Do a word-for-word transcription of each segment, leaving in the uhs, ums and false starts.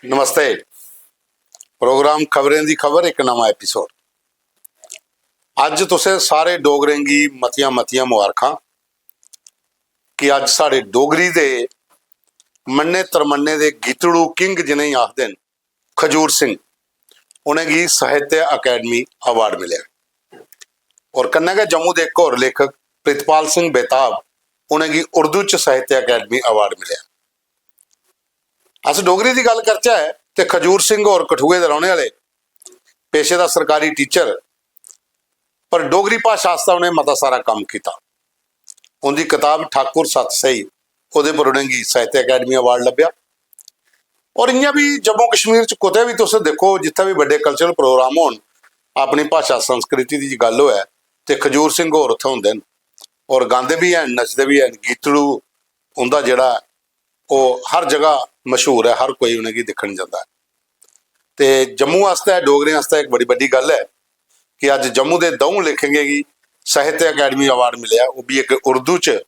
नमस्ते। Programme खबरें दी खबर, इक नमां एपिसोड। अज्ज तुसें सारे डोगरें गी मतियां मतियां मुबारखां कि अज्ज साढ़े डोगरी दे मन्ने तरमन्ने दे गीतड़ू किंग जिनेंगी आखदे न, खजूर सिंह, उ'नेंगी साहित्य अकैडमी अवार्ड मिलेआ। और कन्नै गै जम्मू दे इक होर लेखक प्रितपाल सिंह बेताब, उ'नेंगी उर्दू च साहित्य अकैडमी अवार्ड मिलेआ। अस डोगरी दी गल्ल करचै ते खजूर सिंह होर कठुए दे रौह्ने आह्ले, पेशे दा सरकारी टीचर, पर डोगरी भाशा आस्तै उ'नें मता सारा कम्म कीता। उं'दी कताब ठाकुर सत स्हेई, ओह्दे पर उ'नेंगी साहित्य अकैडमी अवार्ड लब्भेआ। और इ'यां बी जम्मू कश्मीर च कुतै बी तुस दिक्खो, जित्थै बी बड्डे कल्चरल प्रोग्राम होन, अपनी भाशा संस्कृति दी गल्ल होऐ, ते खजूर सिंह होर उत्थै होंदे न। और गांदे बी हैन, नचदे बी हैन। गीतड़ू उं'दा जेह्ड़ा, ओह् हर जगह मशहूर ऐ, हर कोई उ'नेंगी दिक्खन जंदा ऐ। ते जम्मू आस्तै, डोगरें आस्तै इक बड़ी बड्डी गल्ल ऐ कि अज्ज जम्मू दे द'ऊं लेखकें गी साहित्य अकैडमी अवार्ड मिलेआ, ओह् बी इक उर्दू च।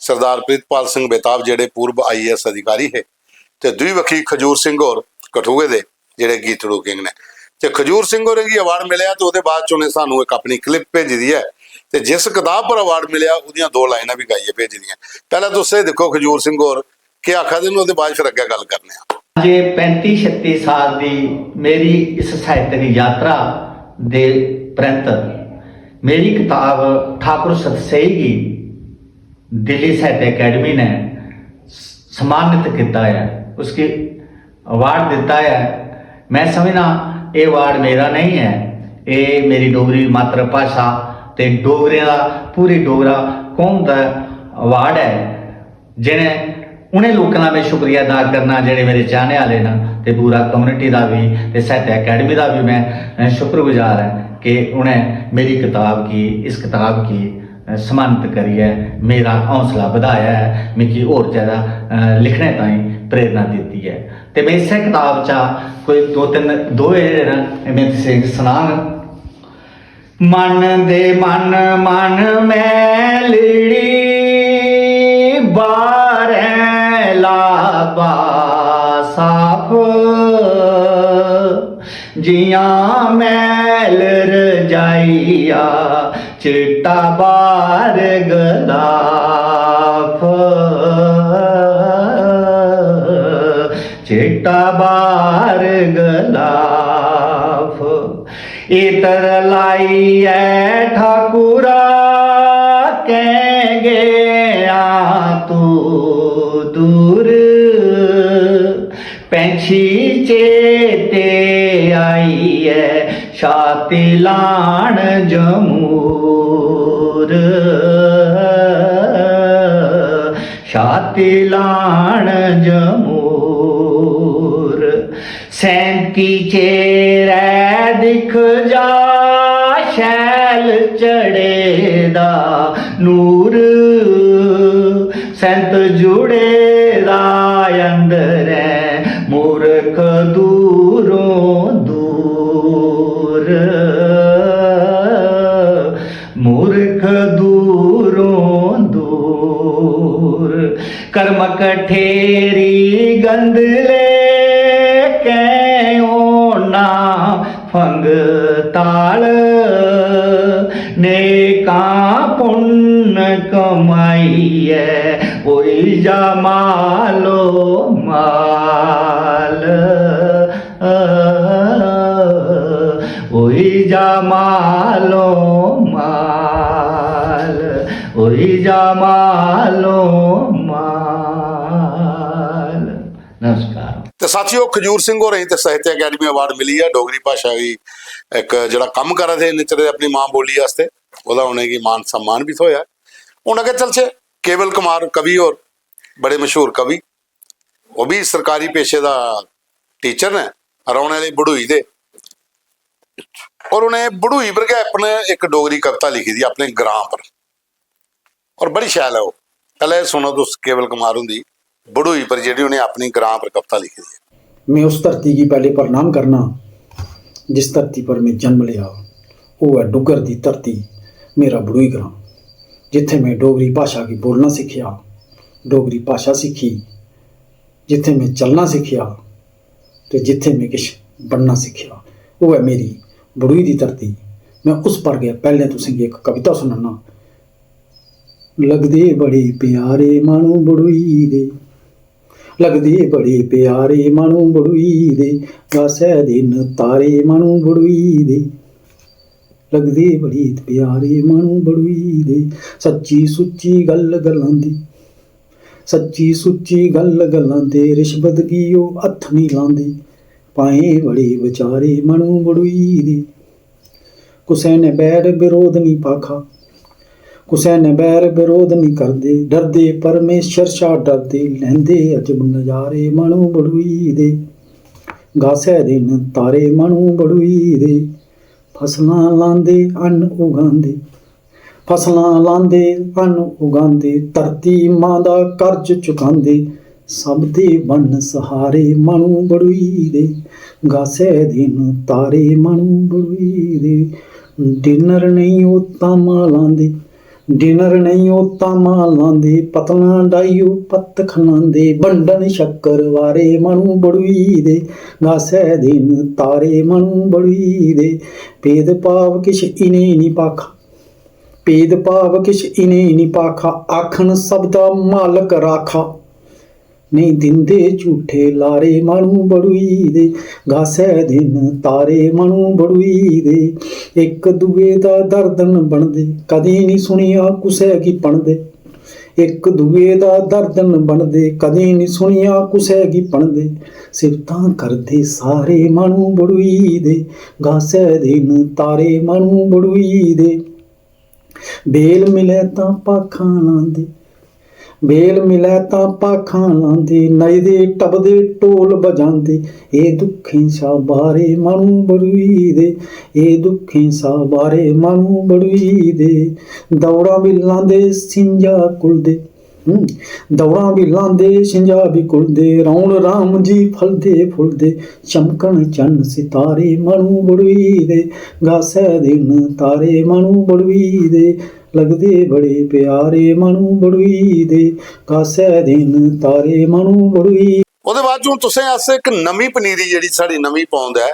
सरदार प्रितपाल सिंह बेताब जेह्ड़े पूर्व आईएएस अधिकारी हे, ते दूई बक्खी खजूर सिंह होर कठुए दे जेह्ड़े गीतड़ू किंग न। ते खजूर सिंह होरें गी अवार्ड मिलेआ ते ओह्दे बाद च उ'नें सानू इक अपनी क्लिप भेजी दी ऐ, ते जिस कताब पर अवार्ड मिलेआ, ओह्दियां दो लाइनां बी गाइयै भेजी दियां। पैह्लें तुस एह् दिक्खो, खजूर सिंह होर केह् आखा दे न, ओह्दे बाद फिर अग्गें गल्ल करने आं। जे पैंती छत्ती साल दी मेरी इस साहित्यक यात्रा दे परैंत मेरी कताब ठाकुर सतसेई गी दिल्ली साहित्य अकैडमी ने सम्मानित कीता ऐ, उसगी अवार्ड दित्ता ऐ। मैं समझना एह् अवार्ड मेरा नेईं ऐ, एह् मेरी डोगरी मातृ भाशा ते डोगरें दा, पूरी डोगरा कौम दा अवार्ड ऐ, जि'नें, उ'नें लोकें दा में शुक्रिया अदा करना जेह्ड़े मेरे चाह्ने आह्ले न, ते पूरा कम्युनिटी दा बी ते साहित्य अकैडमी दा बी में, अ, शुक्रगुजार ऐ कि उ'नें मेरी कताब गी, इस कताब गी, अ, सम्मानत करियै मेरा हौसला बधाया ऐ, मिगी होर जैदा, अ, लिखने ताईं प्रेरणा दित्ती ऐ। ते में इस्सै कताब चा कोई दो तिन्न दोहे जेह्ड़े न, एह् में तुसें गी सनाङ। मन दे मन, मन मैलड़ी, बाह्रें लाबा साफ। जि'यां मैल रजाइया, चिट्टा बाह्र गलाफ, चिट्टा बाह्र गलाफ। इतर लाइयै ठाकुरा, कैं गेआ तू दूर? पैंछी चेते आइयै, छाती लान जमूर, छाती लान जमूर। सैंती चेरै दिक्ख जा, शैल चढ़े दा नूर। सैंत जुड़े दा अंदरै, मूरख दूरों दूर, मूरख दूरों दूर। कर्म कठेरी गंदले, कैं होना फंग ताल। नेकां पुन्न कमाइयै, होई जा मालो माल, होई जा मालो माल, होई जा मालो माल। नमस्कार। ते साथियो, खजूर सिंह होरें गी ते साहित्य अकैडमी अवार्ड मिली गेआ, डोगरी भाशा गी इक जेह्ड़ा कम्म करा दे इन्ने चिर दे अपनी मां बोली आस्तै, ओह्दा उ'नेंगी मान सम्मान बी थ्होएआ। हून अग्गें चलचै, केवल कुमार कवि होर, बड़े मशहूर कवि, ओह् बी सरकारी पेशे दा टीचर न, रौह्ने आह्ले बड़ुई दे। और उ'नें बड़ुई पर गै अपने इक डोगरी कविता लिखी दी अपने ग्रां पर, और बड़ी शैल ऐ ओह्। पैह्लें सुनो तुस केवल कुमार हुंदी बड़ुई पर, जेह्ड़ी उ'नें अपनी ग्रां पर कविता लिखी दी ऐ। में उस धरती गी पैह्ले प्रणाम करना, जिस धरती पर में जन्म लेआ। ओह् ऐ डुग्गर दी धरती, मेरा बड़ुई ग्रां, जित्थै में डोगरी भाशा गी बोलना सिक्खेआ, डोगरी भाशा सिक्खी, जित्थै में चलना सिक्खेआ, ते जित्थै में किश बनना सिक्खेआ, ओह् ऐ मेरी बड़ुई दी धरती। में उस पर गै पैह्लें तुसेंगी इक कविता सनान्ना। लगदे बड़े प्यारे माह्नू बड़ुई दे, लगदे बड़े प्यारे माह्नू बड़ुई दे, गासै दे न तारे माह्नू बड़ुई दे, लगदे बड़े प्यारे माह्नू बड़ुई दे। सच्ची सुच्ची गल्ल गलांदे, सच्ची सुच्ची गल्ल गलांदे, रिश्वत गी ओह् हत्थ निं लांदे, पाएं बड़े बचारे माह्नू बड़ुई दे। कुसै ने बैर बरोध निं भाखा, कुसै ने बैर बरोध निं करदे, डरदे परमेश्वर शा डरदे, लैंदे अजब नजारे माह्नू बड़ुई दे। गासै दे न तारे माह्नू बड़ुई दे, फसलां लांदे अन्न उगांदे, फसलां लांदे अन्न उगांदे, धरती मां दा कर्ज चुकांदे, सब दे बन्न सहारे माह्नू बड़ुई दे, गासै दे न तारे माह्नू बड़ुई दे। डिनर नेईं ओह् धामां लांदे, डिनर नेईं ओह् धामां लांदे, पत्तलां डाहियै पत्त खलांदे, बंडन शक्करवारे माह्नू बड़ुई दे, गासै दे न तारे माह्नू बड़ुई दे। भेदभाव किश इ'नें निं भाखा, भेदभाव किश इ'नें निं भाखा, आखन सब दा मालक राखा। नेईं दिंदे झूठे लारे माह्नू बड़ुई दे, गासै दे न तारे माह्नू बड़ुई दे। इक दुए दा दर्द न बनदे, कदें निं सुनेआ कुसै गी पनदे। इक दुए दा दर्द न बनदे, कदें निं सुनेआ कुसै गी पनदे। सिफतां करदे सारे माह्नू बड़ुई दे, गासै दे न तारे माह्नू बड़ुई दे। बेल मिलै तां भाखां लांदे, बेल मिलै तां भाखां लांदे, नचदे टपदे ढोल बजांदे। एह् दुक्खें शा बारे माह्नू बड़ुई दे, एह् दुक्खें शा बारे माह्नू बड़ुई दे। दौड़ां बी लांदे, सिंझा कुलदे, हूं, दौड़ां बी लांदे, सिंझा बी कुलदे। रौन राम जी फलदे फुलदे, चमकन चन्न सितारे माह्नू बड़ुई दे, गासै दे न तारे माह्नू बड़ुई दे, लगदे बड़े प्यारे माह्नू बड़ुई दे, गासै दे न तारे माह्नू बड़ुई। ओह्दे बाद हून तुसें अस इक नमीं पनीरी, जेह्ड़ी साढ़ी नमीं पौंद ऐ,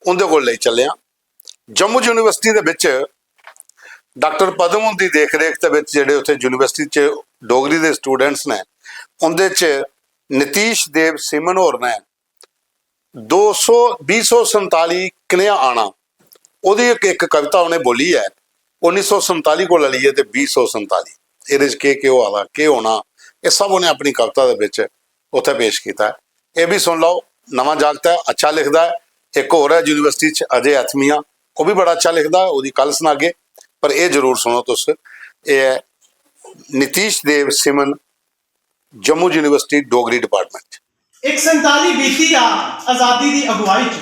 उं'दे कोल लेई चलने आं। जम्मू यूनिवर्सिटी दे बिच डाक्टर पद्म हुंदी देख रेख दे बिच जेह्ड़े उत्थै यूनिवर्सिटी च डोगरी दे स्टूडेंट्स ने, उं'दे च नीतीश देव सीमन होर ने दो सौ बीह् सौ संताली कनेहा आना, ओह्दी इक, इक कविता उ'नें बोली ऐ, उन्नी सौ संताली कोला लेइयै ते बीह् सौ संताली, एह्दे च केह् केह् होआ दा, केह् होना, एह् सब उ'नें अपनी कविता दे बिच उत्थै पेश कीता ऐ। एह् बी सुन लैओ, नमां जागत ऐ, अच्छा लिखदा ऐ। इक होर ऐ यूनिवर्सिटी च अजय ऐथमिया, ओह् बी बड़ा अच्छा लिखदा ऐ, ओह्दी कल सनागे, पर एह् जरूर सुनो तुस। एह् ऐ नीतीश देव सिमन, जम्मू यूनिवर्सिटी डोगरी डिपार्टमेंट च। इक संताली बीती आ आजादी दी अगुवाई च,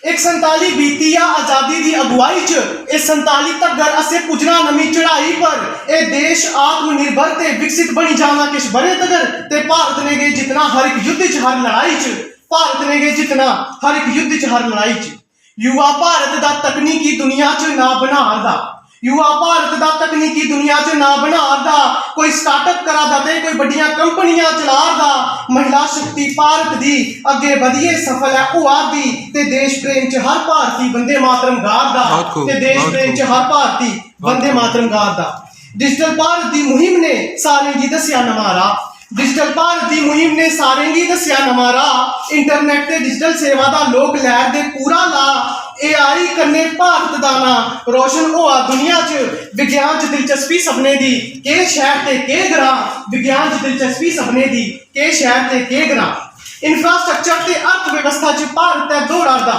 इक संताली बीती आ आजादी दी अगुवाई च, इस संताली तगर असें पुज्जना नमीं चढ़ाई पर। एह् देश आत्मनिर्भर ते विकसित बनी जाना किश ब'रें तगर, ते भारत ने गै जित्तना हर इक युद्ध च, हर लड़ाई च, भारत ने गै जित्तना हर इक युद्ध च, हर लड़ाई च। युवा भारत दा तकनीकी दुनिया च नांऽ बना'रदा, युवा भारत दा तकनीकी दुनिया च नांऽ बना'रदा। कोई स्टार्टअप करा दा ते कोई बड्डियां कंपनियां चला'रदा। महिला शक्ति भारत दी अग्गें बधियै सफल ऐ होआ'रदी, ते देश प्रेम च हर भारती वंदे मातरम गा'रदा, बहुत खूब, ते देश बहुत प्रेम च खूब। हर भारती वंदे मातरम गा'रदा। डिजिटल भारत दी मुहिम ने सारें गी दस्सेआ नमां राह्। डिजिटल भारत दी मुहिम ने सारें गी दस्सेआ नमां राह्। इंटरनेट ते डिजिटल सेवा दा लोक लै'रदे पूरा लाह्। एआई कन्नै भारत दा नांऽ रोशन होआ दुनिया च। विज्ञान च दिलचस्पी सभनें दी, केह् शैह्र ते केह् ग्रांऽ। विज्ञान च दिलचस्पी सभनें दी, केह् शैह्र ते केह् ग्रांऽ। इंफ्रास्ट्रक्चर ते अर्थव्यवस्था च भारत ऐ दौड़ा दा,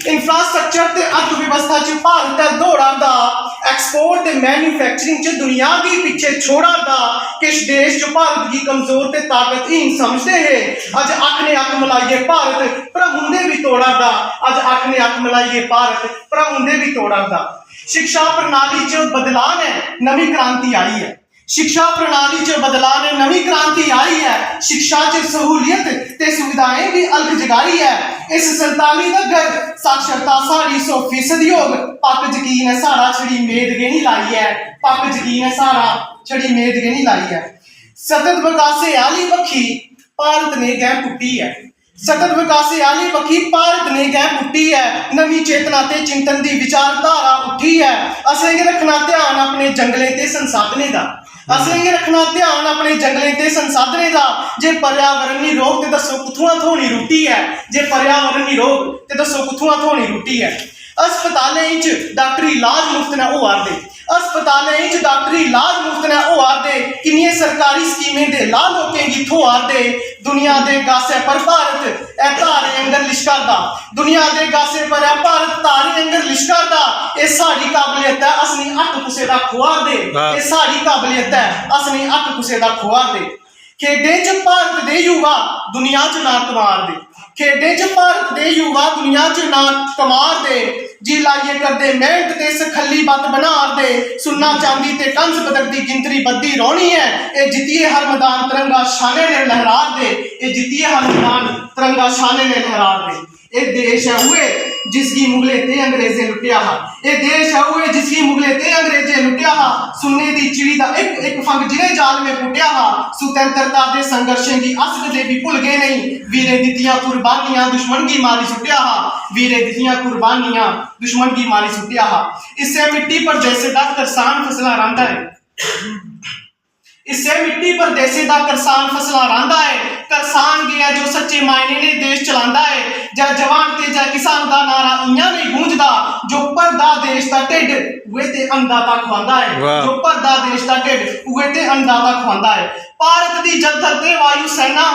इंफ्रास्ट्रक्चर ते अर्थव्यवस्था च भारत ऐ दौड़ा दा। एक्सपोर्ट ते मैन्युफैक्चरिंग च दुनिया गी पिच्छे छोड़ा दा। किश देश जो भारत गी कमजोर ते ताकतहीन समझदे हे, अज्ज अक्ख ने अक्ख मलाइयै भारत भ्रम उं'दे बी तोड़ा दा। अज्ज अक्ख ने अक्ख मलाइयै भारत भ्रम उं'दे बी तोड़ा दा। शिक्षा प्रणाली च बदलाव ऐ, नमीं क्रांति आई ऐ। शिक्षा प्रणाली च बदलाव ने नमीं क्रांति आई ऐ। शिक्षा च सहूलियत ते सुविधाएं दी अलख जगाई ऐ। इस संताली तगर साक्षरता साढ़ी सौ फीसदी होग। पक्क यकीन ऐ साढ़ा, छड़ी मेद गै निं लाई ऐ। पक्क यकीन ऐ साढ़ा, छड़ी मेद गै निं लाई ऐ। सतत बकासे आह्ली बक्खी भारत ने गै पुट्टी ऐ। सतत विकासे आह्ली बक्खी भारत ने गै पुट्टी ऐ। नमीं चेतना ते चिंतन दी विचारधारा उट्ठी ऐ। असेंगी रक्खना ध्यान अपने जंगलें ते संसाधनें दा। असेंगी रक्खना ध्यान अपने जंगलें ते संसाधनें दा। जे पर्यावरण निं रौह्ग ते दस्सो कुत्थुआं थ्होनी रुट्टी ऐ? जे पर्यावरण निं रौह्ग ते दस्सो कुत्थुआं थ्होनी रुट्टी ऐ? अस्पतालें च डाक्टरी इलाज मुफ्त नै होआ दे। अस्पतालें च डाक्टरी इलाज मुफ्त नै होआ दे। किन्नियें सरकारी स्कीमें दे लाभ लोकें गी थ्होआ दे। दुनिया दे गासै पर भारत ऐ तारे आंगर लिशका दा। दुनिया दे गासै पर ऐ भारत तारे आंगर लिशका दा। एह् साढ़ी काबलियत ऐ, अस निं हक्क कुसै दा खोआ दे। वाह। एह् साढ़ी काबलियत ऐ, अस निं हक्क कुसै दा खोआ दे। खेडें च भारत दे युवा दुनिया च नांऽ कमाऽ दे। खेडें च भारत दे युवा दुनिया च नांऽ कमाऽ दे। जी लाइयै करदे मेह्नत ते सखल्ली बत्त बनाऽ दे। सुन्ना चांदी ते कंस पदक दी गिनतरी बधदी रौह्नी ऐ। एह् जित्तियै हर मदान तिरंगा शानै नै लहराऽ दे। एह् जित्तियै हर मदान तिरंगा शानै नै लहराऽ दे। एह् देश ऐ उ'ऐ जिसगी मुगलें ते अंग्रेजें लुट्टेआ हा। एह् देश ऐ उ'ऐ जिसगी मुगलें ते अंग्रेजें लुट्टेआ हा। सुन्ने दी चिड़ी दा इक इक फंग जि'नें जालमें पुट्टेआ हा। सुतैंतरता दे संघर्शें गी अस कदें बी भुलगे नेईं। वीरें दित्तियां कुर्बानियां दुश्मन गी मारी सुट्टेआ हा। वीरें दित्तियां कुर्बानियां दुश्मन गी मारी सुट्टेआ हा। इस्सै मिट्टी पर देसै दा करसान फसलां रांह्दा ऐ। इस्सै मिट्टी पर देसै दा करसान फसलां रांह्दा ऐ। करसान गै ऐ जो सच्चे मायने ने देश चलांदा ऐ। जै जवान ते जै किसान दा नारा इ'यां नेईं गूंजदा। जो भरदा देश दा ढिड्ड उ'ऐ ते अन्नदाता खुआंदा ऐ। वाह। जो भरदा देश दा ढिड्ड उ'ऐ ते अन्नदाता खुआंदा ऐ। भारत दी जलथल ते वायु सेना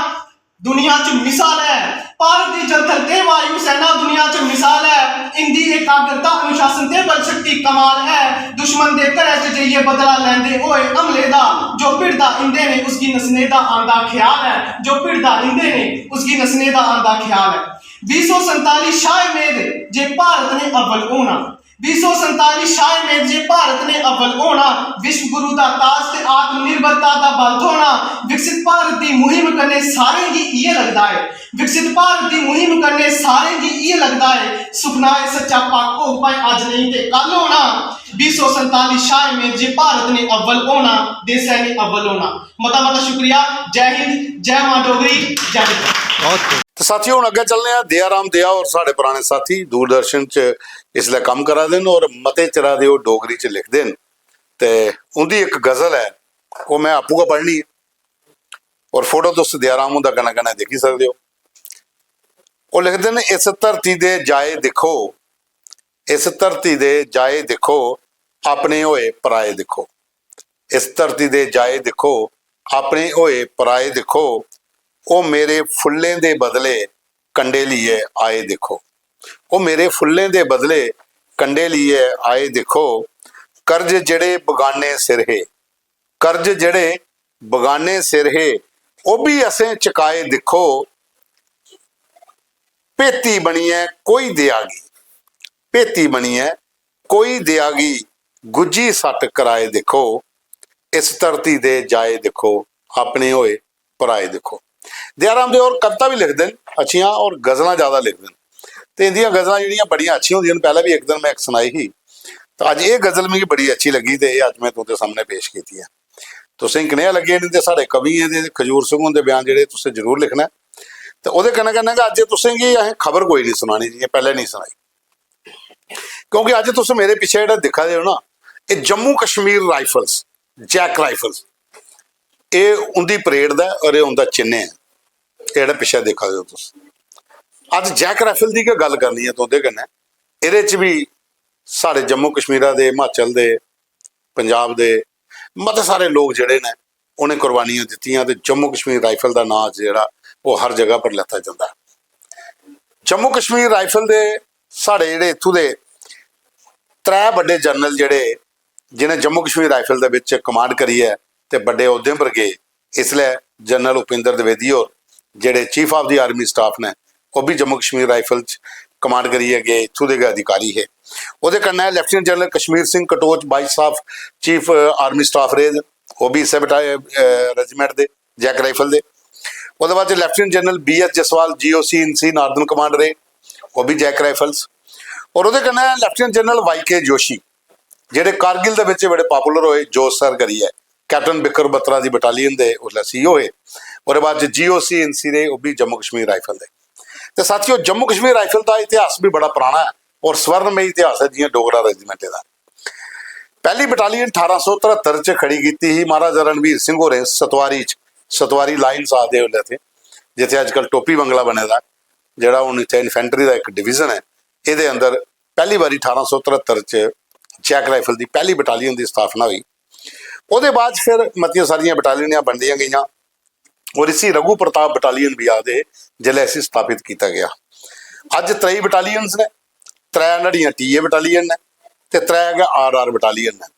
दुनिया च मिसाल ऐ। भारत दी जलथल ते वायु सेना दुनिया च मिसाल ऐ। इंदी एकाग्रता, अनुशासन ते बल शक्ति कमाल ऐ। दुश्मन दे घरै च जाइयै बदला लैंदे होए हमले दा। जो भिड़दा इंदे ने उसगी नस्सने दा आंदा ख्याल ऐ। जो भिड़दा इंदे ने उसगी नस्सने दा आंदा ख्याल ऐ। बीह् सौ संताली शायद जे भारत ने अव्वल होना। बीह् सौ संताली शायद जे भारत ने अव्वल होना। विश्व गुरु दा ताज ते आत्मनिर्भरता दा बल थ्होना। विकसित भारत दी मुहिम कन्नै सारें गी इ'यै लगदा ऐ। विकसित भारत दी मुहिम कन्नै सारें गी इ'यै लगदा ऐ। सुखना ऐ सच्चा, पक्क होग भाएं अज्ज नेईं ते कल होना। बीह् सौ संताली शायद जे भारत ने अव्वल होना, देसै ने अव्वल होना। मता मता शुक्रिया। जय हिंद, जय मां डोगरी, जय डोगरी। बहुत ते साथियों, हून अग्गें चलने आं। दया राम दया होर साढ़े पराने साथी, दूरदर्शन च इसलै कम्म करा दे न होर मते चिरा दे ओह् डोगरी च लिखदे न। ते उं'दी इक गज़ल ऐ, ओह् में आपूं गै पढ़नी ऐ। होर फोटो तुस दया राम हुंदा कन्नै कन्नै दिक्खी सकदे ओ। ओह् लिखदे न, इस धरती दे जाए दिक्खो, इस धरती दे जाए दिक्खो, अपने होए पराए दिक्खो। इस धरती दे जाए दिक्खो, अपने होए पराए दिक्खो। ओह् मेरे फुल्लें दे बदले कंडे लेइयै आए दिक्खो। ओह् मेरे फुल्लें दे बदले कंडे लेइयै आए दिक्खो। कर्ज जेह्ड़े बगाने सिर हे, कर्ज जेह्ड़े बगाने सिर हे, ओह् बी असें चकाए दिक्खो। भेती बनियै कोई देआ गी, भेती बनियै कोई देआ गी गुज्झी सट्ट कराए दिक्खो। इस धरती दे जाए दिक्खो, अपने होए पराए दिक्खो। दया राम दे होर कविता बी लिखदे न अच्छियां, होर गजलां ज्यादा लिखदे न। ते इंदियां गजलां जेह्ड़ियां बड़ियां अच्छियां होंदियां न, पैह्लें बी इक दिन में इक सनाई ही, ते अज्ज एह् गजल मिगी बड़ी अच्छी लग्गी ते एह् अज्ज में तुं'दे सामनै पेश कीती ऐ। तुसें कनेहा लग्गेआ, नेईं ते साढ़े कवियें दे, खजूर सिंह हुंदे बयान जेह्ड़े तुसें जरूर लिखना ऐ। ते ओह्दे कन्नै कन्नै गै अज्ज तुसें गी असें खबर कोई निं सनानी, जि'यां पैह्लें निं सनाई, क्योंकि अज्ज तुस मेरे पिच्छे जेह्ड़ा दिक्खा दे ओ ना, एह् Jammu Kashmir rifles, JAK rifles, एह् उं'दी परेड दा ऐ और एह् उं'दा चिन्ह ऐ। एह् जेह्ड़ा पिच्छे दिक्खा दे ओ तुस, अज्ज जैक राइफल दी गै गल्ल करनी ऐ तुं'दे कन्नै। एह्दे च बी साढ़े जम्मू कश्मीरा दे, हिमाचल दे, पंजाब दे मते सारे लोक जेह्ड़े न, उ'नें कुर्बानियां दित्तियां ते जम्मू कश्मीर राइफल दा नांऽ अज्ज जेह्ड़ा, ओह् हर जगह पर लैता जंदा ऐ। जम्मू कश्मीर राइफल दे साढ़े जेह्ड़े इत्थूं दे त्रै बड्डे जनरल जेह्ड़े, जि'नें जम्मू कश्मीर राइफल दे बिच कमांड करियै ते बड्डे औह्दें पर गे, इसलै जनरल उपेंद्र द्विवेदी होर जेह्ड़े chief of the army staff न, ओह् बी जम्मू कश्मीर राइफल च कमांड करियै गे, इत्थूं दे गै अधिकारी हे। ओह्दे कन्नै lieutenant general Kashmir Singh Katoch, vice of chief army staff रेह्, ओह् बी इस्सै बटालियन, अ, रेजिमेंट दे, जैक राइफल दे। ओह्दे बाद च लेफ्टिनेंट जनरल बी एस जसवाल, जी ओ सी इन सी नार्दर्न कमांड रेह्, ओह् बी जैक राइफल्स। और ओह्दे कन्नै लेफ्टिनेंट जनरल वाई के जोशी, जेह्ड़े कारगिल दे बिच बड़े पॉपुलर होए, जोश सर करियै, कैप्टन बिक्रम बत्रा दी बटालियन दे उसलै सी ई ओ हे। ओह्दे बाद च जी ओ सी इन सी रेह्, ओह् बी जम्मू कश्मीर राइफल दे। ते साथियो, जम्मू कश्मीर राइफल दा इतिहास बी बड़ा पराना ऐ और स्वर्णमय इतिहास ऐ, जि'यां डोगरा रेजिमेंट दा। पैह्ली बटालियन ठारां सौ तरहत्तर च खड़ी कीती ही महाराजा रणबीर सिंह होरें सतवारी च, सतवारी लाइन्स आखदे उसलै इत्थै, जित्थै अजकल टोपी बंगला बने दा ऐ, जेह्ड़ा हून इत्थै इन्फेंट्री दा इक डिवीजन ऐ। एह्दे अंदर पैह्ली बारी ठारां सौ तरहत्तर च जैक राइफल दी पैह्ली बटालियन दी स्थापना होई। ओह्दे बाद फिर मतियां सारियां बटालियनां बनदियां गेइयां और इसी रघु प्रताप बटालियन बी आखदे हे जिसलै इसी स्थापित कीता गेआ। अज्ज त्रेई बटालियन न, त्रै न्हाड़ियां टीए बटालियन न ते त्रै गै आर आर बटालियन न।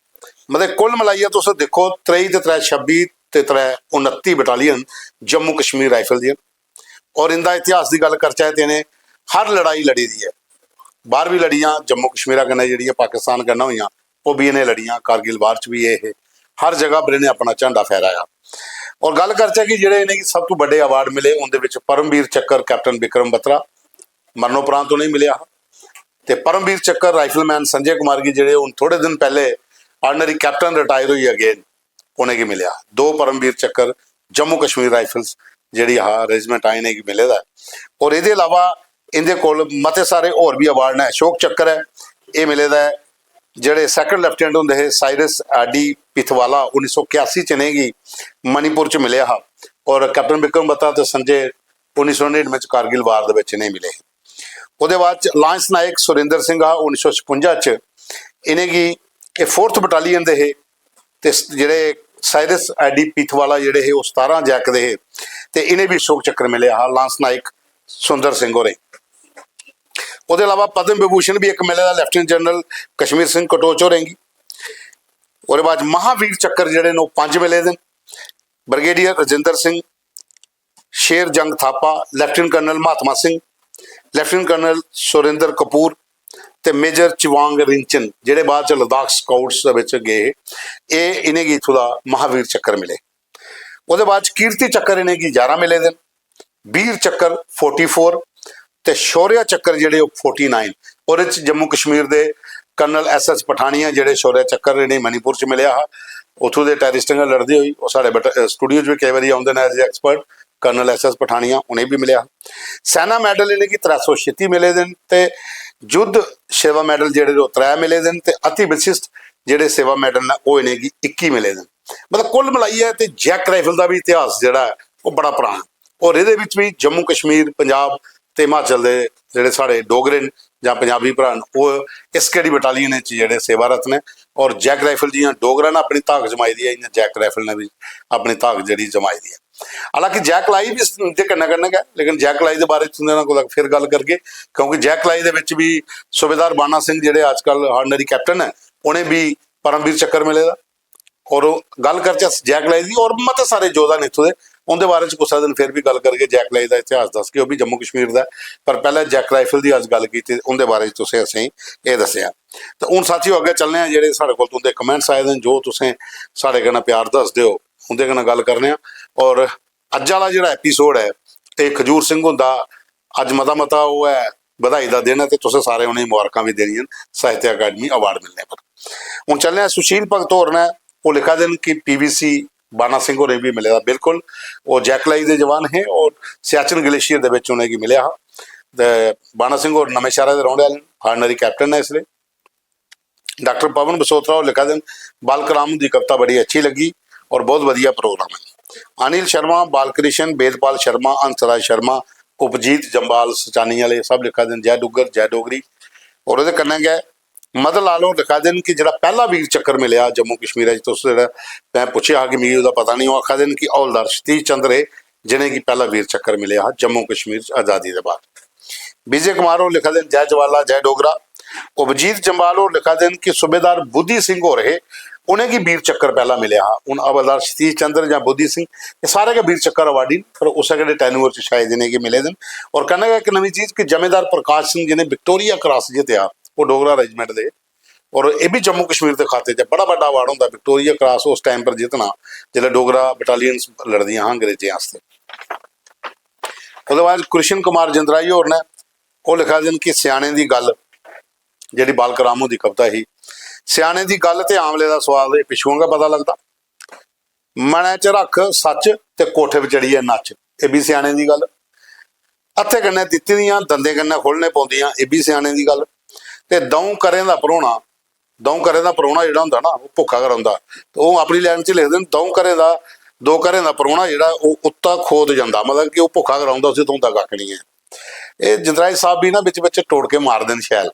मतलब कुल मलाइयै तुस दिक्खो, त्रेई ते त्रै छब्बी ते त्रै उनत्ती बटालियन जम्मू कश्मीर राइफल दियां। और इंदा इतिहास दी गल्ल करचै ते इ'नें हर लड़ाई लड़ी दी ऐ। बाहर बी लड़ियां, जम्मू कश्मीरा कन्नै जेह्ड़ियां पाकिस्तान कन्नै होइयां, ओह् बी इ'नें लड़ियां। कारगिल वार च बी एह् हे, हर जगह पर इ'नें अपना झंडा फहराया। और गल्ल करचै कि जेह्ड़े इ'नेंगी सब तू बड्डे अवार्ड मिले, उं'दे बिच परमवीर चक्कर कैप्टन विक्रम बत्रा, मरणोपरांत उ'नेंगी मिलेआ हा, ते परमवीर चक्कर राइफलमैन संजय कुमार गी, जेह्ड़े हून थोड़े दिन पैह्ले आर्डनरी कैप्टन रिटायर होइयै गे न, उ'नेंगी मिलेआ। दो परमवीर चक्कर जम्मू कश्मीर राइफल्स जेह्ड़ी हा रेजिमेंट आ, इ'नेंगी मिले दा ऐ। और एह्दे अलावा इं'दे कोल मते सारे होर बी अवार्ड न। अशोक चक्कर ऐ, एह् मिले दा ऐ जेह्ड़े सैकंड लेफ्टिनेंट होंदे हे साइरस आर डी पिथवाला, उन्नी सौ इक्यासी च इ'नेंगी मणिपुर च मिलेआ हा। और कैप्टन विक्रम बत्रा ते संजय उन्नी सौ नड़िनमें च कारगिल वार दे बिच इ'नेंगी मिले हे। ओह्दे बाद च लांस नायक सुरेंद्र सिंह हा, उन्नी सौ छपुंजा च इ'नेंगी, एह् फोर्थ बटालियन दे हे, ते स-, जेह्ड़े साइरस आर डी पिथवाला जेह्ड़े हे, ओह् सतारां जैक दे हे, ते इ'नें बी अशोक चक्कर मिलेआ हा लांस नायक सुंदर सिंह होरें। ओह्दे अलावा पद्म विभूषण बी इक मिले दा लेफ्टिनेंट जनरल कश्मीर सिंह कटोच होरें गी। ओह्दे बाद महावीर चक्कर जेह्ड़े न, ओह् पंज मिले दे न। Brigadier Rajendra Singh, Sher Jang Thapa, lieutenant colonel Mahatma Singh, lieutenant colonel Surendra Kapoor ते मेजर चिवांग रिंचन, जेह्ड़े बाद च लद्दाख स्काउट्स दे बिच गे हे, एह्, इ'नेंगी इत्थूं दा महावीर चक्कर मिले। ओह्दे बाद च कीर्ति चक्कर इ'नेंगी ञारां मिले दे न, वीर चक्कर फोर्टी फोर ते शौर्य चक्कर जेह्ड़े, ओह् फोर्टी नाइन। ओह्दे च जम्मू कश्मीर दे कर्नल एस एस पठानिया, जेह्ड़े शौर्य चक्कर इ'नेंगी मणिपुर च मिलेआ हा, उत्थूं दे टैररिस्टें कन्नै लड़दे होई ओह् साढ़े बट-, स्टूडियो च बी केईं बारी औंदे न as a expert, कर्नल एस एस पठानिया, उ'नेंगी बी मिलेआ हा। सेना मैडल इ'नेंगी त्रै सौ छित्ती मिले दे न ते युद्ध सेवा मैडल जेह्ड़े, ओह् त्रै मिले दे न ते अति विशिष्ट जेह्ड़े सेवा मैडल न, ओह् इ'नेंगी इक्की मिले दे न। मतलब कुल मलाइयै ते जैक राइफल दा बी इतिहास जेह्ड़ा ऐ, ओह् बड़ा पराना। और एह्दे बिच बी जम्मू कश्मीर, पंजाब ते हिमाचल दे जेह्ड़े साढ़े डोगरे न जां पंजाबी भ्राऽ न, ओह् इस केह्ड़ी बटालियन च जेह्ड़े सेवारत न। और जैक राइफल जि'यां डोगरा ने अपनी धाक जमाई दी ऐ, इ'यां जैक राइफल ने बी अपनी धाक जेह्ड़ी जमाई दी ऐ। हालांकि जैक लाई बी इं'दे कन्नै कन्नै गै, लेकिन जैक लाई दे बारे च तुं'दे कन्नै कुतै फिर गल्ल करगे, क्योंकि जैक लाई दे बिच बी सूबेदार बाना सिंह जेह्ड़े अजकल आर्डनरी कैप्टन न, उ'नें बी परमवीर चक्कर मिले दा। और गल्ल करचै अस जैक लाई दी और मते सारे योद्धा न इत्थूं दे, उं'दे बारे च कुसै दिन फिर बी गल्ल करगे, जैक लाई दा इतिहास दसगे, ओह् बी जम्मू कश्मीर दा ऐ। पर पैह्लें जैक राइफल दी अज्ज गल्ल कीती, उं'दे बारे च तुसें असेंगी एह् दस्सेआ। ते हून साथियो, अग्गें चलने आं, जेह्ड़े साढ़े कोल तुं'दे कमेंट्स आए दे न, जो तुसें साढ़े कन्नै प्यार दसदे ओ, उं'दे कन्नै गल्ल करने आं। और अज्ज आह्ला जेह्ड़ा एपिसोड ऐ, एह् खजूर सिंह हुंदा अज्ज मता मता ओह् ऐ, बधाई दा दिन ऐ ते तुसें सारें उ'नेंगी मुबारकां बी देनियां न साहित्य अकैडमी अवार्ड मिलने पर। हून चलने आं, सुशील भगत होर न, ओह् लिखा दे न कि पी वी सी बाना सिंह होरें बी मिले दा। बिल्कुल, ओह् जैक लाई दे जवान हे और सियाचिन ग्लेशियर दे बिच उ'नेंगी मिलेआ हा। ते बाना सिंह होर नमें शैह्रा दे रौह्ने आह्ले न, आर्डनरी कैप्टन न इसलै। डाक्टर पवन बसोत्रा होर लिखा दे न, बालक राम हुंदी कविता बड़ी अच्छी लग्गी और बहुत बधिया प्रोग्राम ऐ। अनिल शर्मा, बालकृष्ण, वेदपाल शर्मा, हंसराज शर्मा, उपजीत जम्बाल सचानी आह्ले सब लिखा दे न, जय डुग्गर, जय डोगरी। और ओह्दे कन्नै गै मदन लाल होर लिखा दे न कि जेह्ड़ा पैह्ला वीर चक्कर मिलेआ जम्मू कश्मीर च, तुस जेह्ड़ा, में पुच्छेआ हा कि मिगी ओह्दा पता निं, ओह् आखा दे न कि हौलदार सतीश चंद्र हे जि'नेंगी पैह्ला वीर चक्कर मिलेआ हा जम्मू कश्मीर च आजादी दे बाद। विजय कुमार होर लिखा दे न, जय जवाला, जय डोगरा। उपजीत जम्बाल होर लिखा दे न कि सूबेदार बुद्धि सिंह होर हे, उ'नेंगी वीर चक्कर पैह्ला मिलेआ हा। हून हवलदार सतीश चंद्र जां बुद्धि सिंह, एह् सारे गै वीर चक्कर अवार्डी न, पर उस्सै केह्ड़े टैन्यूअर च शायद इ'नेंगी मिले दे न। और कन्नै गै इक नमीं चीज कि जमींदार प्रकाश सिंह, जि'नें विक्टोरिया क्रास जित्तेआ, ओह् डोगरा रेजिमेंट दे, और एह् बी जम्मू कश्मीर दे खाते च बड़ा बड्डा अवार्ड होंदा विक्टोरिया क्रास उस टाइम पर जित्तना, जिसलै डोगरा बटालियन लड़दियां हां अंग्रेजें आस्तै। ओह्दे बाद कृष्ण कुमार जंदराई होर न, ओह् लिखा दे न कि स्याने दी गल्ल, जेह्ड़ी बालक राम हुंदी कविता ही, स्याने दी गल्ल ते आमले दा स्वाद एह् पिच्छुआं गै पता लगदा। मनै च रक्ख सच्च ते कोठे पर चढ़ियै नच्च, एह् बी स्याने दी गल्ल। हत्थै कन्नै दित्ती दियां दंदें कन्नै खोह्लने पौंदियां, एह् बी स्याने दी गल्ल। ते द'ऊं घरें दा परौह्ना, द'ऊं घरें दा परौह्ना जेह्ड़ा होंदा ना, ओह् भुक्खा गै रौंह्दा। ते ओह् अपनी लाइन च लिखदे न, द'ऊं घरें दा, दो घरें दा परौह्ना जेह्ड़ा, ओह् उत्ता खोत जंदा, मतलब कि ओह् भुक्खा गै रौंह्दा, उसी थ्होंदा कक्ख निं ऐ। एह् जंदराई साहब बी ना बिच बिच टोटके मारदे न शैल।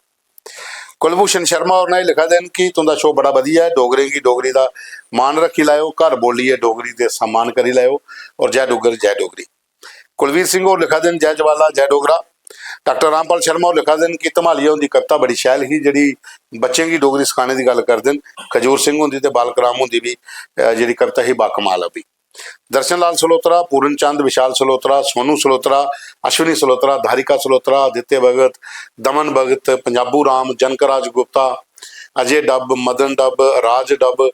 कुलभूषण शर्मा होर ने लिखा दे न कि तुं'दा शो बड़ा बधिया ऐ, डोगरें गी डोगरी दा मान रक्खी लैओ, घर बोलियै डोगरी दे सम्मान करी लैओ, और जय डुग्गर, जय डोगरी। कुलवीर सिंह होर लिखा दे न, जय जवाला, जय डोगरा। डाक्टर रामपाल शर्मा होर लिखा दे न कि धमालिया हुंदी कविता बड़ी शैल ही, जेह्ड़ी बच्चें गी डोगरी सखाने दी गल्ल करदे न। खजूर सिंह हुंदी ते बालक राम हुंदी बी, अ, जेह्ड़ी कविता ही, बाकमाल ऐ ओह् बी। दर्शन लाल सलोत्रा, पूर्ण चंद, विशाल सलोत्रा, सोनू सलोत्रा, अश्विनी सलोत्रा, धारिका सलोत्रा, आदित्य भगत, दमन भगत, पंजाबू राम, जनक राज गुप्ता, अजय डब, मदन डब, राज डब,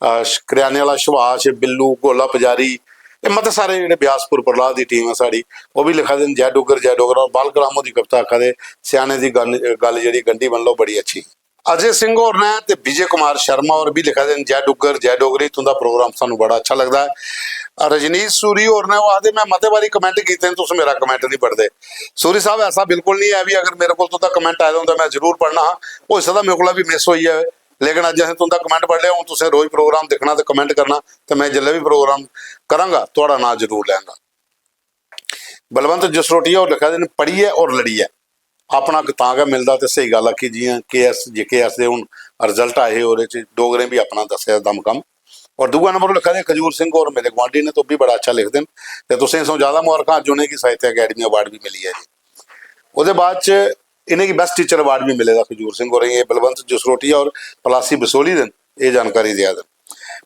अ, श-, करियाने आह्ला सुभाष, बिल्लू, गोला पुजारी, एह् मते सारे जेह्ड़े ब्यासपुर प्रहलाद दी टीम ऐ साढ़ी, ओह् बी लिखा दे न, "जय डुग्गर, जय डोगरा।" और बालक राम होर दी कविता आखा दे, "स्याने दी गन-, गल्ल जेह्ड़ी गंढी बन लो, बड़ी अच्छी।" अजय सिंह होर ने ते विजय कुमार शर्मा होर बी लिखा दे न, "जय डुग्गर, जय डोगरी, तुं'दा प्रोग्राम सानूं बड़ा अच्छा लगदा ऐ।" रजनीश सूरी होर ने, ओह् आखदे, "में मते बारी कमेंट कीते न, तुस मेरा कमेंट निं पढ़दे।" सूरी साहब, ऐसा बिल्कुल निं ऐ, भी अगर मेरे कोल तुं'दा कमेंट आए दा होंदा, में जरूर पढ़ना हा। होई सकदा मेरे कोला बी मिस होई जाए, लेकिन अज्ज असें तुं'दा कमेंट पढ़ लिया। हून तुसें रोज प्रोग्राम दिक्खना ते कमेंट करना, ते में जिसलै बी प्रोग्राम करांगा, थुआढ़ा नांऽ जरूर लैंगा। बलवंत जसरोटिया होर लिखा दे न, "पढ़ियै और लड़ियै अपना तां गै मिलदा।" ते स्हेई गल्ल आखी, जि'यां के एस, जे के एस दे हून रिजल्ट आए हे, ओह्दे च डोगरें बी अपना दस्सेआ दम कम्म। और दूआ नंबर लिखा दे खजूर सिंह होर, मेरे गुआंढी ने, तो ओह् बी बड़ा अच्छा लिखदे न। ते तुसें सगुआं ज्यादा मुबारखां, अज्ज उ'नेंगी साहित्य अकैडमी अवार्ड बी मिली ऐ जी। ओह्दे बाद च इ'नेंगी बेस्ट टीचर अवार्ड बी मिले दा खजूर सिंह होरें गी। एह् बलवंत जसरोटिया होर पलासी बसोली दे न, एह् जानकारी देआ दे न।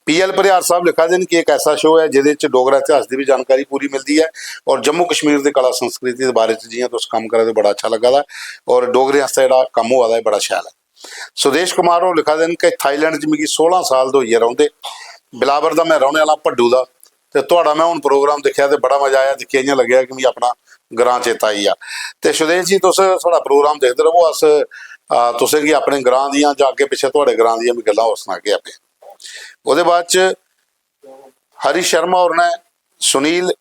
पी एल परिहार साहब लिखा दे न कि इक ऐसा शो ऐ जेह्दे च डोगरा इतिहास दी बी जानकारी पूरी मिलदी ऐ और जम्मू कश्मीर दी कला संस्कृति दे बारे च जि'यां तुस कम्म करा दे, बड़ा अच्छा लग्गा दा ऐ और डोगरें आस्तै जेह्ड़ा कम्म होआ दा ऐ, बड़ा शैल ऐ। सुदेश कुमार होर लिखा दे न कि थाईलैंड च मिगी सोलां साल दे होइयै रौंह्दे, बिलावर दा में रौह्ने आह्ला, भड्डू दा, ते थुआढ़ा में हून प्रोग्राम दिक्खेआ ते बड़ा मजा आया, दिक्खियै इ'यां लग्गेआ कि मिगी अपना ग्रांऽ चेता आई गेआ। ते सुदेश जी, तुस साढ़ा प्रोग्राम दिखदे र'वो, अस, आ, तुसें गी अपने ग्रांऽ दियां जां अग्गें पिच्छें थुआढ़े ग्रांऽ दियां बी गल्लां होर सनागे आपे। ओह्दे बाद च हरीश शर्मा होर ने, सुनील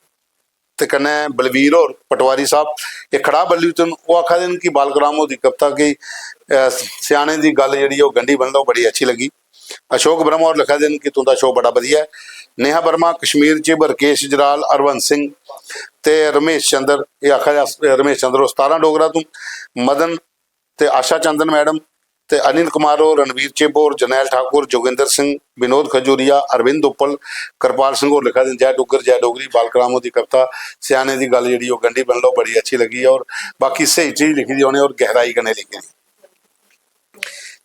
ते कन्नै बलवीर होर, पटवारी साहब, एह् खड़ा बल्ली तन, ओह् आखा दे न कि बालक राम होर दी कविता कि, अ, स्याने दी गल्ल जेह्ड़ी ओह् गंढी बन लो, बड़ी अच्छी लग्गी। अशोक ब्रह्मा होर लिखा दे न कि तुं'दा शो बड़ा बधिया ऐ। नेहा वर्मा, कश्मीर चिब, रकेश जराल, हरवंस सिंह ते रमेश चंद्र, एह् आखा दे अस, रमेश चंद्र होर सतारां डोगरा तों, मदन ते आशा चंदन मैडम ते अनिल कुमार होर, रणवीर चिब होर, जरनैल ठाकुर, जोगिंदर सिंह, विनोद खजूरिया, अरविंद उप्पल, कृपाल सिंह होर लिखा दे न, "जय डुग्गर, जय डोगरी, बालक राम होर दी कविता, स्याने दी गल्ल जेह्ड़ी ओह् गंढी बन लो, बड़ी अच्छी लग्गी ऐ।" और बाकी स्हेई चीज लिखी दी उ'नें और गैहराई कन्नै लिखी दी।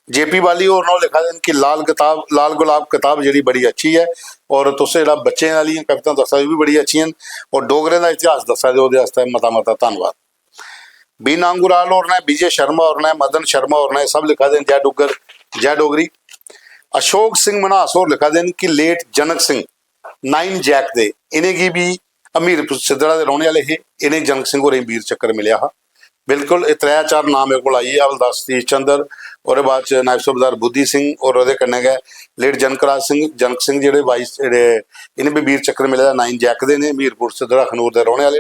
जे पी बाली होर न, ओह् लिखा दे न कि लाल कताब, लाल गुलाब कताब जेह्ड़ी बड़ी अच्छी ऐ, और तुस जेह्ड़ा बच्चें आह्लियां कवितां दस्सा दे, ओह् बी बड़ी अच्छियां न, और डोगरें दा इतिहास दस्सा दे, ओह्दे आस्तै मता मता धन्नवाद। बी नांगूराल होर ने, विजय शर्मा होर ने, मदन शर्मा होर ने, सब लिखा दे न, "जय डुग्गर, जय डोगरी।" अशोक सिंह मन्हास होर लिखा दे न कि late Janak Singh, nine Jack दे, इ'नेंगी बी हमीरपुर सिद्धड़ा दे रौह्ने आह्ले हे, इ'नें जनक सिंह होरें गी वीर चक्कर मिलेआ हा। बिल्कुल, एह् त्रै चार नांऽ मेरे कोल आई गे, हवलदार सतीश चंद्र, ओह्दे बाद च नायब सूबेदार बुद्धि सिंह, और ओह्दे कन्नै गै लेट जनक राज सिंह, जनक सिंह जेह्ड़े वाइस, जेह्ड़े, इ'नें बी वीर चक्कर मिले दा, नाइन जैक दे ने, हमीरपुर सिद्धड़ा अखनूर दे रौह्ने आह्ले।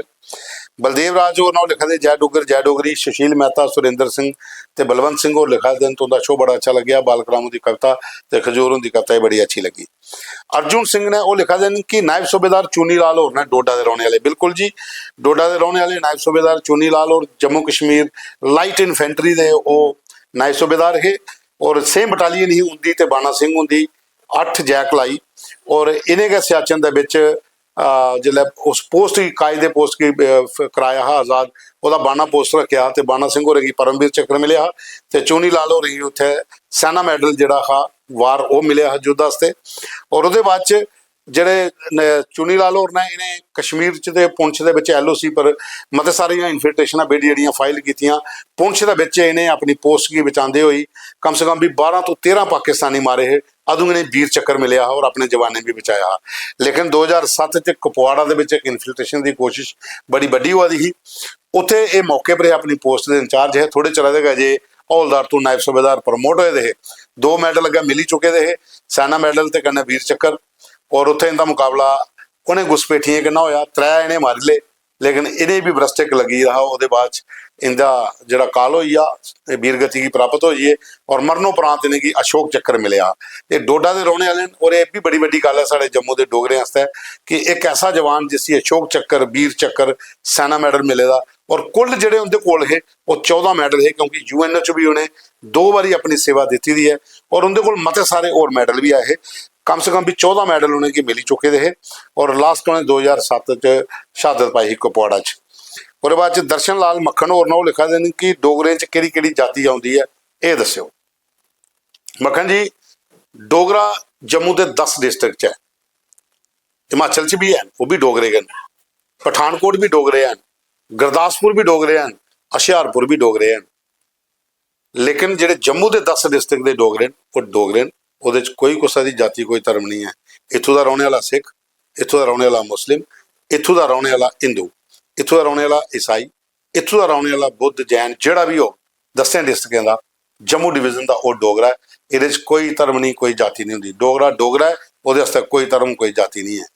बलदेव राज होर न, ओह् लिखा दे, "जय डुग्गर, जय डोगरी।" सुशील मेहता, सुरेंद्र सिंह ते बलवंत सिंह होर लिखा दे न, "तुं'दा शो बड़ा अच्छा लग्गेआ, बालक राम हुंदी कविता ते खजूर हुंदी कविता बी बड़ी अच्छी लग्गी।" अर्जुन सिंह ने, ओह् लिखा दे न कि नायब सूबेदार चूनी लाल होर न, डोडा दे रौह्ने आह्ले। बिल्कुल जी, डोडा दे रौह्ने आह्ले नायब सूबेदार चूनी लाल होर जम्मू कश्मीर लाइट इन्फेंट्री दे ओह् नायब सूबेदार हे, और सेम बटालियन ही उं'दी ते बाणा सिंह हुंदी, अट्ठ जैक लाई, और इ'नें गै सियाचन दे बिच, अ, जिसलै उस पोस्ट गी, कायदे पोस्ट गी, अ, फ-, कराया हा आजाद, ओह्दा बाणा पोस्ट रक्खेआ हा ते बाणा सिंह होरें गी परमवीर चक्र मिलेआ हा ते चूनी लाल होरें गी उत्थै सैना मेडल जेह्ड़ा हा, वार, ओह् मिलेआ हा युद्ध आस्तै। और ओह्दे बाद च जेह्ड़े न, चुनी लाल होर ने, इ'नें कश्मीर च ते पुंछ दे बिच एल ओ सी पर मते सारियां इन्फिल्ट्रेशनां बिड जेह्ड़ियां फाइल कीतियां। पुंछ दे बिच इ'नें अपनी पोस्ट गी बचांदे होई कम से कम बी बारां तो तेरां पाकिस्तानी मारे हे। अदूं इ'नें वीर चक्कर मिलेआ हा और अपने जवानें गी बी बचाया हा। लेकिन दो ज्हार सत्त च कुपवाड़ा दे बिच इक इन्फिल्ट्रेशन दी कोशिश बड़ी बड्डी होआ दी ही। उत्थे एह् मौके पर एह् अपनी पोस्ट दे इंचार्ज हे। थोड़े चिरै दे गै जे हौलदार तों नायब सूबेदार प्रमोट होए दे हे। दो मेडल अग्गें मिली चुके दे हे, सैना मेडल ते कन्नै वीर चक्कर। और उत्थे इं'दा मुकाबला उ'नें घुसपैठियें कन्नै होआ, त्रै इ'नें मारी ले। लेकिन इ'नें बी भ्रष्ट इक लग्गी गेदा हा। ओह्दे बाद च इं'दा जेह्ड़ा काल होई गेआ, एह् वीरगति गी प्राप्त होई गे और मरणोपरांत इ'नेंगी अशोक चक्कर मिलेआ। एह् डोडा दे रौह्ने आह्ले न और एह् बी बड़ी बड्डी गल्ल ऐ साढ़े जम्मू दे डोगरें आस्तै कि इक ऐसा जवान जिसी अशोक चक्कर, वीर चक्कर, सेना मैडल मिले दा और कुल जेह्ड़े उं'दे कोल हे ओह् चौदां मैडल हे, क्योंकि यूएनओ च बी उ'नें दो बारी अपनी सेवा दित्ती दी ऐ और उं'दे कोल मते सारे होर मैडल बी आए हे। कम से कम भी चौदां मैडल उ'नेंगी मिली चुके दे हे और लास्ट उ'नें दो ज्हार सत्त च शहादत पाई ही कुपवाड़ा च। ओह्दे बाद च दर्शन लाल मक्खन होर न, ओह् लिखा दे न कि डोगरें च केह्ड़ी केह्ड़ी जाति औंदी ऐ, एह् दस्सेओ। मक्खन जी, डोगरा जम्मू दे दस डिस्ट्रिक्ट च ऐ, हिमाचल च बी हैन, ओह् बी डोगरे गै न, पठानकोट बी डोगरे हैन, गुरदासपुर बी डोगरे हैन, हुशियारपुर बी डोगरे हैन, लेकिन जेह्ड़े जम्मू दे दस डिस्ट्रिक्ट दे डोगरे न, ओह् डोगरे न। ओह्दे च कोई कुसै दी जाति, कोई धर्म निं ऐ। इत्थूं दा रौह्ने आह्ला सिख, इत्थूं दा रौह्ने आह्ला मुस्लिम, इत्थूं दा रौह्ने आह्ला हिंदू, इत्थूं दा रौह्ने आह्ला ईसाई, इत्थूं दा रौह्ने आह्ला बुद्ध, जैन, जेह्ड़ा बी होग, दस्सें डिस्ट्रिक्टें दा, जम्मू डिवीजन दा ओह् डोगरा ऐ। एह्दे च कोई धर्म निं, कोई जाति निं होंदी। डोगरा डोगरा ऐ, ओह्दे आस्तै कोई धर्म, कोई जाति निं ऐ।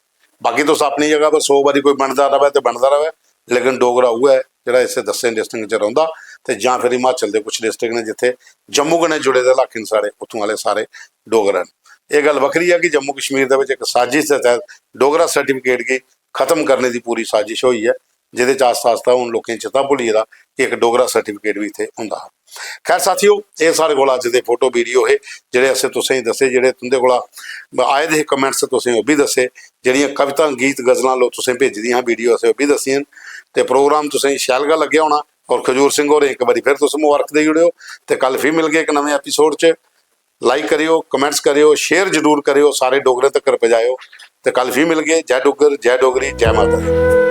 बाकी तुस अपनी जगह पर सौ बारी कोई बनदा र'वै ते बनदा र'वै, लेकिन डोगरा उ'ऐ ऐ जेह्ड़ा इस्सै दस्सें डिस्ट्रिक्ट च रौंह्दा, ते जां फिर हिमाचल दे कुछ डिस्ट्रिक्ट न जित्थै जम्मू कन्नै जुड़े दे इलाके न साढ़े, उत्थूं आह्ले सारे डोगरा न। एह् गल्ल बक्खरी ऐ कि जम्मू कश्मीर दे बिच इक साजिश दे तैह्त डोगरा सर्टिफिकेट गी खत्म करने दी पूरी साजिश होई ऐ, जेह्दे च आस्ता आस्ता हून लोकें चेता भुल्ली गेदा कि इक डोगरा सर्टिफिकेट बी इत्थै होंदा हा। खैर साथियो, एह् साढ़े कोल अज्ज दे फोटो वीडियो हे जेह्ड़े असें तुसें गी दस्से, जेह्ड़े तुं'दे कोला आए दे हे कमेंट्स, तुसें ओह् बी दस्से, जेह्ड़ियां कवितां, गीत, गजलां लोक तुसें भेजी दियां हियां, वीडियो असें ओह् बी दस्सियां न। ते प्रोग्राम तुसें गी शैल गै लग्गेआ होना। और खजूर सिंह होरें इक बारी फिर तुस मुबारक देई ओड़ेओ। ते कल फ्ही मिलगे इक नमें एपिसोड च। लाइक करेओ, कमेंट्स करेओ, शेयर जरूर करेओ, सारे डोगरें तक्कर पजाएओ। ते कल फ्ही मिलगे। जय डुग्गर, जय डोगरी, जय माता दी।